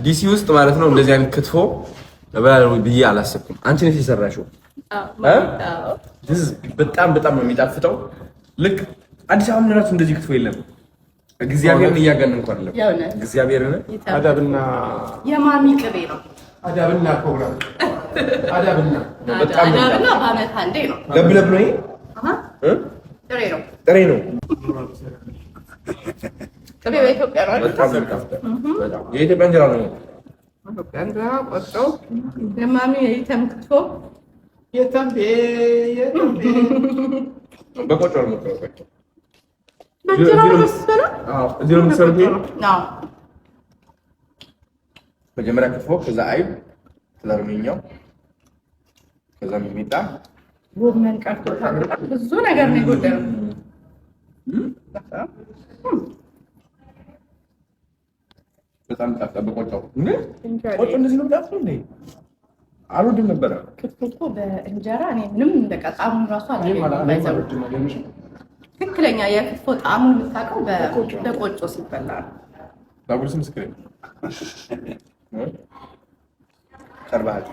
ዲሲ ውስጥ ማለት ነው እንደዚህ አይነት ክትፎ እበላለሁ ብዬ አላሰብኩም። አንቺ ነሽ የሰራሽው። በጣም በጣም ነው የሚጣፍጠው። ልክ አዲስ አበባ ምን እራሱ እንደዚህ ክትፎ የለም። እግዚአብሔርን እያጋነንኩ አይደለም። እግዚአብሔርን አዳብና የማሚ ቅቤ ነው። አዳብና ፕሮግራም አዳብና በጣም አዳብና በአመት አንዴ ነው። ለብ ለብ ነው። ይሄ ጥሬ ነው። ጥሬ ነው። ቅቤ በኢትዮጵያ ነው። በጣም ነው የሚጣፍጠው። በጣም የኢትዮጵያ እንጀራ ነው። ኢትዮጵያ እንጀራ ቆጮ፣ የማሚ የኢተም ክትፎ የተንቤ የተንቤ በቆጮ ነው የምትለው። በእንጀራ ነው መሰለህ። አዎ፣ እዚህ ነው የምትሰሩት። ይሄ አዎ። መጀመሪያ ክትፎ፣ ከዛ አይብ፣ ከዛ ደግሞ ይኸኛው፣ ከዛ ሚጥሚጣ። ጎመን ቀርቶታል። በጣም ብዙ ነገር ነው የጎደለው። በጣም ይጣፍጣል። በቆጮ እንዴ! ቆጮ እንደዚህ ነው የሚጣፍጠው እንዴ? አልወድም ነበረ። ክትፎ እኮ በእንጀራ እኔ ምንም በቃ ጣዕሙን ራሱ አላገኘሁም። ትክክለኛ የክትፎ ጣዕሙን የምታውቀው በቆጮ ሲበላ ነው። ዳጉልስ ምስክሬ ቀርበሃል።